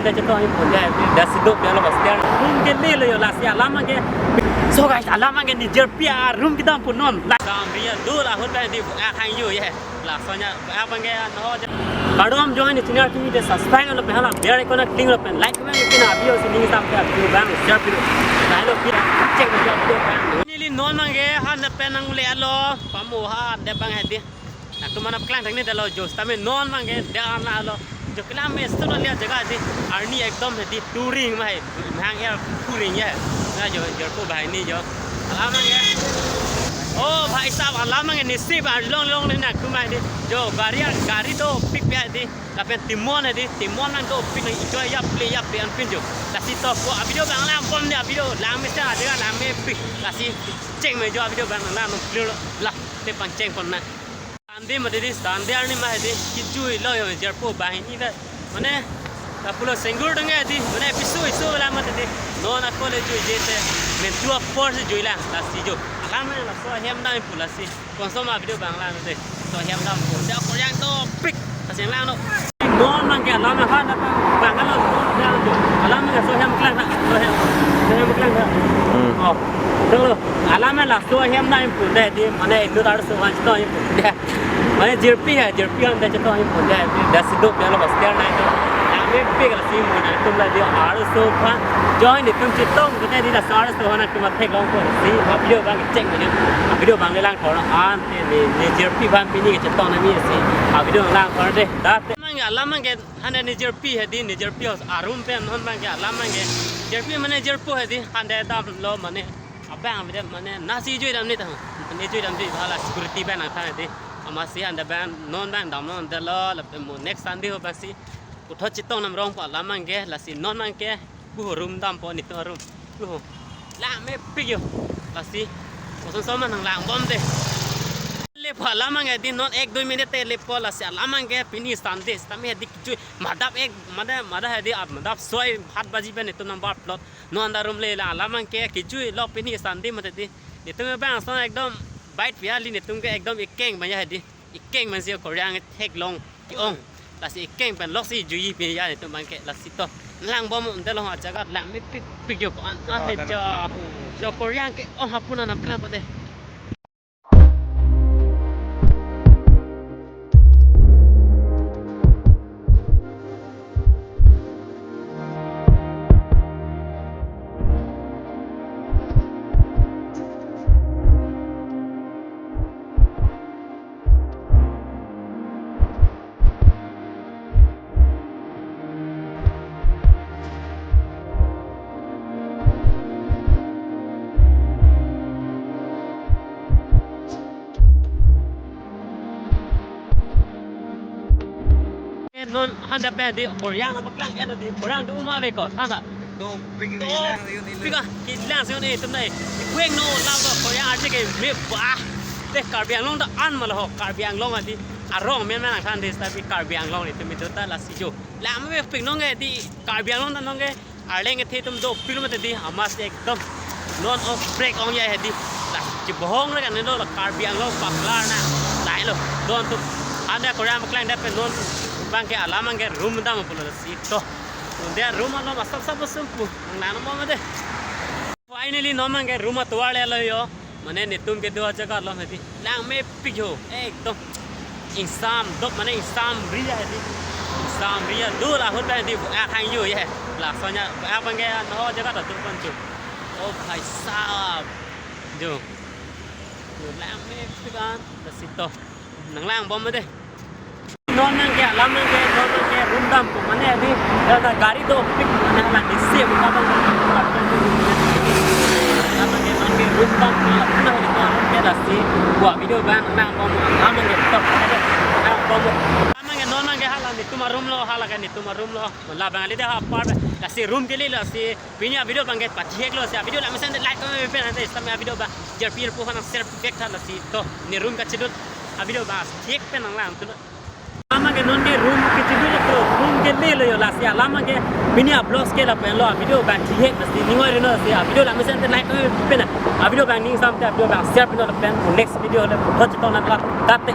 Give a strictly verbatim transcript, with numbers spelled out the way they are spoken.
Chetong ahin pu, ya, dak si do pi alo hostel. Room ke le lo yo, lasi alam abang ke. So guys, alam abang ke ne jirpi aroom kedam pu non. La. Sam ria do la hut bang di, ah, hang yo ye. Laso nya, ah, abang ke, no. Kardom, join the channel, kimi de subscribe lo pen, hala bell icon a click lo pen, like, comment, ipin a video si ning sam ke video abang share pi lo. Lailo pi, check video abang. Neli non abang ke, han de pen nangle alo, pamu han de abang hedi. Nangtum aphan nangpaklang theknedetlo jo, sitame non abang ke dak an lo. Jo kelang me surat liya jaga di, arni ekdom hedi touring ma hai, hang air touring ye. Na jo, jirpo banghini jo. Alam abang ke. Oh, bhai sahab, alam abang ke nisi ba long long ne nangtum hedi. Jo, gari, gari dopik pi hedi. Lapen timon hedi, timon nang dopik nang enjoy ya play ya play anpin jo. Lasi to ko a video abang langbom ne a video lang me sa jaga lang mepik. Lasi cheng me jo a video abang lang nang clear lo. La, te pangcheng pon na. Sunday mate di, Sunday arni ma hedi, kejui lo yo jirpo banghini da. Mane, lapulo senggur dong hedi, mane pisu isu la mate di. Non ako le jui je te, men tua por si jui lang, lasi jo. Alam me laso ahem dam pu lasi. Konsoma video abang lang de. So ahem dam pu. Dak Korean dopik. Lasi lang no. Non abang ke alam me ha na abang lo. Alam me so ahem klang ha. So ahem. So ahem klang ha. Hmm. Oh. Dolo. Alam me laso ahem dam pu de di, mane inut arloso aphan chetong ahin pu de. Mane jirpi hai, jirpi han de chetong ahin pu de. Dak si do pi alo hostel nai to. Yang mepik lasi mo nangtum la di arloso aphan. Join netum chetong ke di, laso arloso aphan nangtum theklong ko si. A video abang check mo ne. A video abang le lang thor an te ne, ne jirpi aphan pini ke chetong nang me si. A video lang thor de. Dak te. Abang ke alam abang ke han de ne jirpi hedi, ne jirpi hos aroom pen non abang ke alam abang ke. Jirpi mane jirpo hedi, han de damlo mane. Abang abang mane nasi jui dam ne ta. Ne jui dam di bhala security abang nangthan di. Amatsi han de abang non abang damlo, han de lo, lapen mo next Sunday ho basi. Puthot chetong nam rong pu alam abang ke, lasi non abang ke. Buho room dampo netum aroom. Buho. Lang mepik yo. Lasi. Kosonso ma nang langbom de. Lepo alam abang ke di non ek dui minute te lepo lasi alam abang ke pini Sunday. Sitame hedi kejui. Madap ek, madap, madap hedi, ah, madap soi hat baji pen netum nang ba plot. Non anta room le la alam abang ke kejui lo pini Sunday mate di. Netum abang ason ekdom bait pi hali netum ke ekdom ikeng abang ya hedi. Ikeng abang si Korean theklong ke-ong. Lasi ikeng pen lok si jui pi ya netum abang ke lasi to. Langbom un de lo ha jaga lang mepik pik yo ko an a he ja. Jo Korean ke-ong ha pu nang nangpaklang pade. Non han de pen di Korean nangpaklang ke di Korean do ma ve ko han ta. Dopik. Dopik. Pika kelang si un netum nai. Kueng no lam do Korean arje ke me ba. Te Karbi Anglong ta an ma lo ho Karbi Anglong adi. Arong men man nangthan de sita pi Karbi Anglong netum itu ta lasi jo. Lang mepik non ke di Karbi Anglong ta non ke. Arleng kethe atum dopik lo mate di amatsi ekdom. Non off break ong ya hedi. La, chibohong re kan lo la Karbi Anglong paklar na. Lailo. Don tu. Anda Korean paklang de pen non abang ke alam abang ke room dam pulo si to. Dia room alom asap sap sumpu. Nang nang mo mate. Finally non abang ke room atovar le lo yo. Mane netum kedo ajaga alom hedi. Lang mepik yo. Ekdom. Ingsam dop mane ingsam ria hedi. Ingsam ria do la hut bang di. Ah, hang yo ye. Laso nya abang ke no jaga ta do pon jo. Oh bhai sahab. Jo. Jo lang mepik an. Lasi to. Nang langbom de. Non abang ke, alam abang ke, non abang ke room dam pu mane adi, dak gari dopik mane hala nisi pu abang ke. Alam abang ke non ke room dam pu la puna hedi to room ke lasi. Buat video abang nang bom, alam abang ke top. Nang bom. Alam abang ke non abang ke hala netum aroom lo, hala ke netum aroom lo. Labang ali de ha par lasi room ke le lasi. Pini a video abang ke pachihek lo si a video la mesen like kami pen ante sitame a video abang jirpi pu han share vek tha lasi to ne room kachedut a video abang chihek pen nang lang tu. Alam abang ke non ke room kachedut to room ke le lo yo lasi alam abang ke pini a vlogs ke lapen lo a video abang chihek lasi ningoi reno si a video la mesen ante like kami pen a video abang ning sam te a video abang share pen lo pen next video le hot to nan la tate.